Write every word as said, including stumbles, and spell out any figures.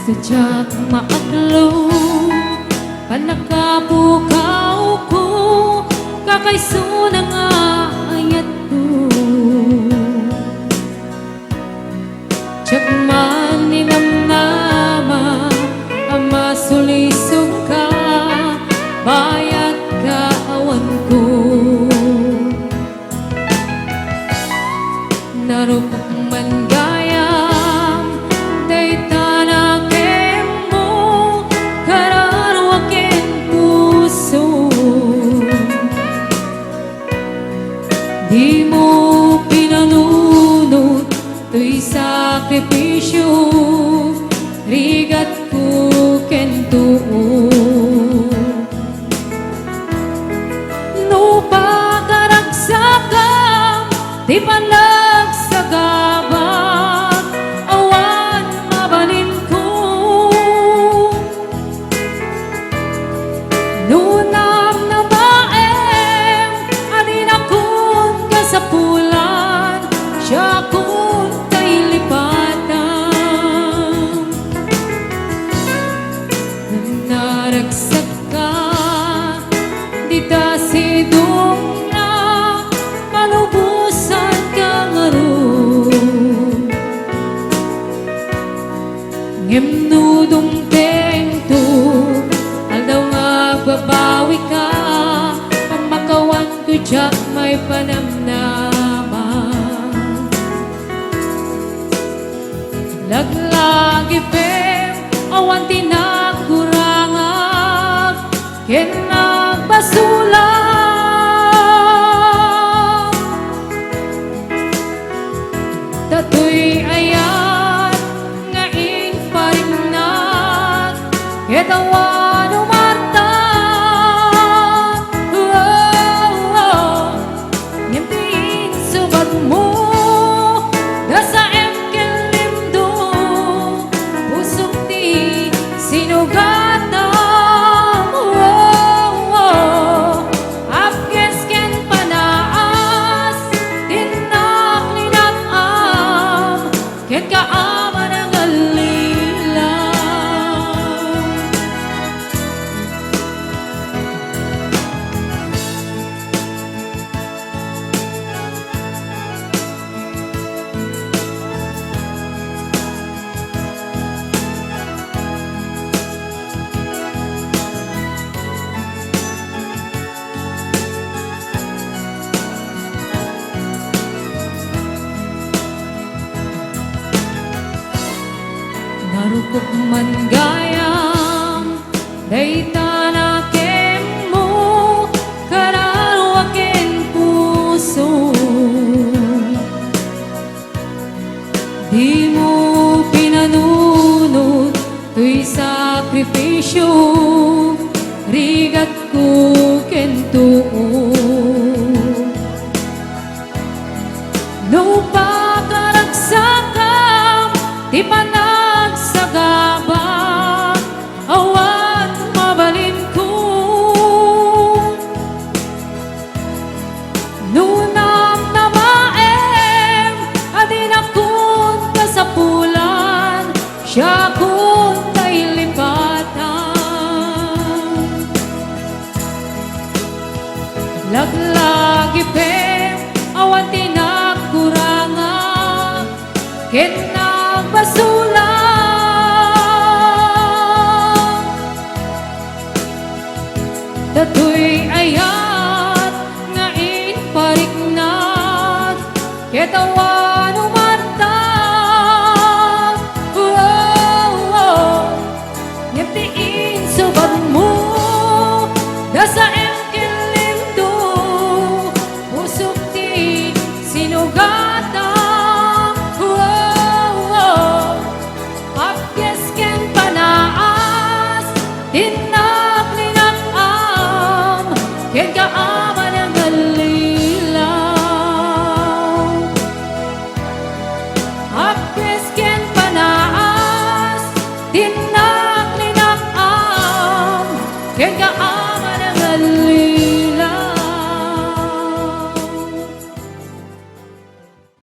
Sadiak maaklo, pannakapukawko, kakaisuna nga ayatko. Diak man ninamnama a masulisogka, bayatka awanko. Narukop man gayam dayta nakemmo, kararua ken puso. Dimo pinanunot toy sakripisio, rigatko ken too. No pakaragsakam ti panagsagabak, awan mabalinko. No namnamaem a dinakon kasapulan, siakon ta ilipatam. Ngem naragsakka, dita sidongna, malubosanka ngarud. Ngem no dumtengto, aldaw nga agbabawika, pammakawanko diak maipanamnama. Laglagipem, awan ti nagkurangak ken nagbasolak. Datoy ayat nga impariknak, ket awan umartak. Oh, oh. Ngem ti insubatmo, dasaem ken limdo, pusok ti sinugatam. Oh, oh. Apges ken panaas, dinnak linat-am, kenka a manangallilaw. Narukop man gayam dayta nakemmo, kararua ken puso. Dimo pinanunot toy sakripisio, rigatko ken too. No pakaragsakam ti panagsagabak, awan mabalinko. No namnamaem a dinakon kasapulan, siakon ta ilipatan. Laglagipem, awan ti nagkurangak ken nagbasolak. Datoy ayat nga impariknak, ket awan umartak. Oh, oh. Ngem ti insubatmo, dasaem ken limdo, pusok ti sinugatam. Oh, oh. Apges ken panaas, dinnak linat-am, kenka a manangallilaw. Apges ken panaas, dinnak